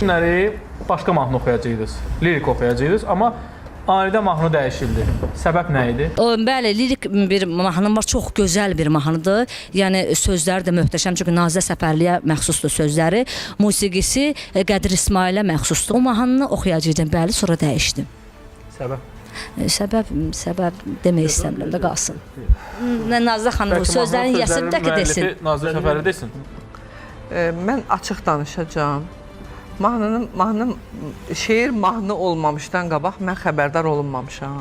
Günləri başqa mahnı oxuyacaqdınız. Lirik oxuyacaqdınız, amma anidə mahnı dəyişildi. Səbəb nə idi? O, bəli, lirik bir mahnım var, çox gözəl bir mahnıdır. Yəni sözləri də möhtəşəm, çünki Nazə Səfərliyə məxsusdur sözləri. Musiqisi Qədir İsmailə məxsusdur. O mahnını oxuyacaqdım, bəli, sonra dəyişdim. Səbəb. Səbəb demək istəmirəm də qalsın. Nazə xanım Bəlkə sözlərin mahnının yəsidir də ki desin. müəllifi Nazlı Səfərli desin. Mən açıq danışacağam. Mahnının şeir mahnı olmamışdan qabaq mən xəbərdar olunmamışam.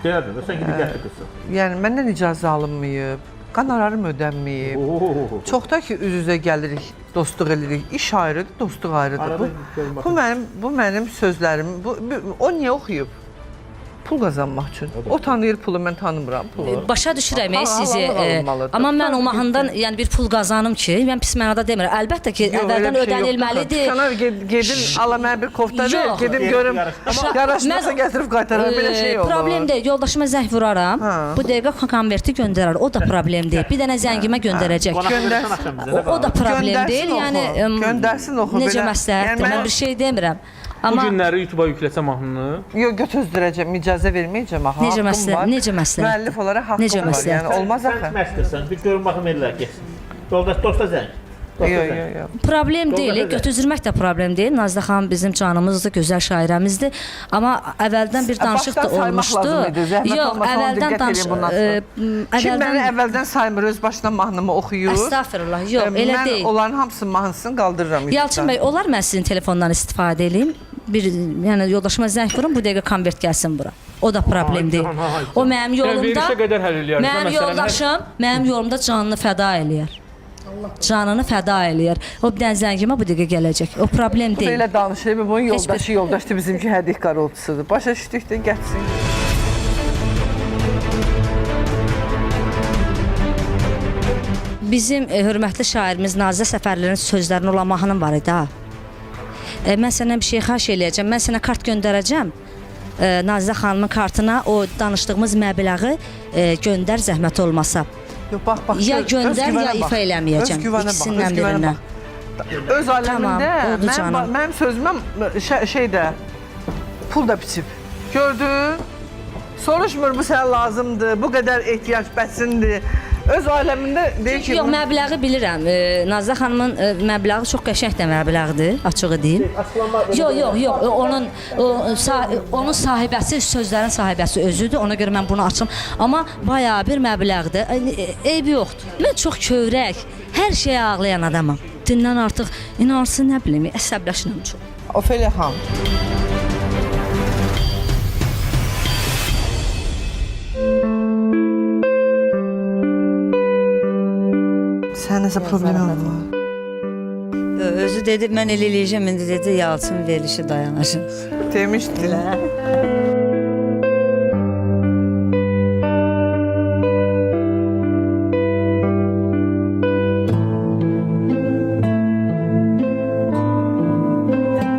Belədir də, sən ki diqqətli qızsan. Yəni məndən icazə alınmayıb, qonorarım ödənməyib. Oho. Çoxda ki üz-üzə gəlirik, dostluq eləyirik. İş ayrıdır, dostluq ayrıdır. Arada Bu, bu mənim bu mənim sözlərim. Bu o niyə oxuyub? Pul qazanmaq üçün. O tanıyır pulu, mən tanımıram pulu. Başa düşürəm sizi. Halallıq alınmalıdır. Amma mən o mahnıdan yəni bir pul qazanım ki, mən pis mənada demirəm. Əlbəttə ki, Yox, elə əvvəldən bir şey yoxdur. ödənilməlidir. Dükkana gedim, ala mənə bir kofta ver, Yox. gedim görüm. Yaraşmasa gətirib qaytarar, belə şey olur. Problem deyil. Yoldaşıma zəng vuraram. Ha. Bu dəqiqə konverti göndərər. O da problem deyil. Bir dənə zəngimə göndərəcək. Göndərsin. O da problem Göndərsin deyil. oxu. Yəni Göndərsin oxu, Necə belə. məsləhətdir? Yəni Mən mən- bir şey demirəm. Bu Amma günləri YouTube-a yükləsə mahnını. Yox, götürdürəcəm, icazə verməyəcəm axı. Necə haqqım məsləhət- var. necə məsləhətdir? Müəllif olaraq haqqım Necə var. Yəni məsləhətdir? olmaz Sən axı. kimə istəyirsən? Bir görün baxım ellər getsin. Yoldaş dosta zəng. Dosta Yox, zəng. yox, yox. problem deyil, Yoldaşa zəng. götürdürmək də problem deyil. Nazlı xanım bizim canımızdır, gözəl şairəmizdir. Amma əvvəldən bir danışıq da Başdan saymaq olmuşdu. lazım idi. Zəhmət Yox, olmasa onu əvvəldən diqqət danış eləyin bundan sonra. Kim məni əvvəldən əvvəldən saymır, öz başına mahnımı oxuyur. Əstəğfurullah, yox, elə mən deyil. onların hamısının mahnısını qaldırıram. Yalçın YouTube-dan. bəy, olar mən sizin telefondan istifadə eləyim? Bir, yəni yoldaşıma zəng vurum, bu dəqiqə konvert gəlsin bura. O da problem Ay, deyil. can, ay, O mənim Yəni yolumda, verilişə qədər həll eləyərik. mənim Məsələn, yoldaşım, mənim yolumda canını fəda eləyər. Canını fəda eləyər. O bir dənə zəngimə bu dəqiqə gələcək. O problem Bu da deyil. elə danışır, bunun Heç bir- yoldaşı yoldaşdır, bizimki hədik qaroltusudur. Başa düşdük də getsin. Bizim hörmətli şairimiz Nazə Səfərlinin sözlərinə olan mahnım var idi ha. Mən səndən bir şey xahiş eləyəcəm. Mən sənə kart göndərəcəm. Nazə xanımın kartına o danışdığımız məbləği göndər zəhmət olmasa. Yox, bax, bax. Ya gör, göndər, özgüvənə ya bax. ifa eləməyəcəm. Özgüvənə bax, İkisindən özgüvənə birinə. bax. Öz aləmində Tamam, oldu mənim, canım. mənim sözümə şey də pul da biçib. Gördün? Soruşmur bu sənə lazımdır, bu qədər ehtiyac bəsindir. Öz aləmində deyir ki, Yox, məbləği bilirəm. Nazə xanımın məbləği çox qəşəng də məbləğdir, açığı deyim. Açıqlanma. Yox, yox, yox. Onun o, onun sahibəsi, sözlərin sahibəsi özüdür. Ona görə mən bunu açım. Amma bayağı bir məbləğdir. Eybi yoxdur. Mən çox kövrək, hər şeyə ağlayan adamam. Dindən artıq inansın, nə bilim, əsəbləşirəm çox. Ofeliya xanım. Sənin nəsə problemin var? Özü dedi mən elə eləyəcəm, indi dedi Yalçın verilişi dayanacaq. Demişdi.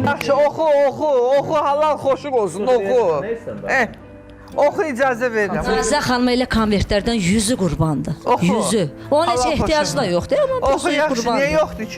Yaxşı, oxu, oxu, oxu, halal xoşun olsun, oxu. Nə istəyirsən bə? Oxu, icazə verirəm. Nazə xanıma elə konvertlərdən yüzü qurbandır. Oxu. Yüzü. Ona heç Halal ehtiyacı da xoşun. yoxdur, amma Oxu, yüzü yaxşı, niyə qurbandır. yoxdur ki?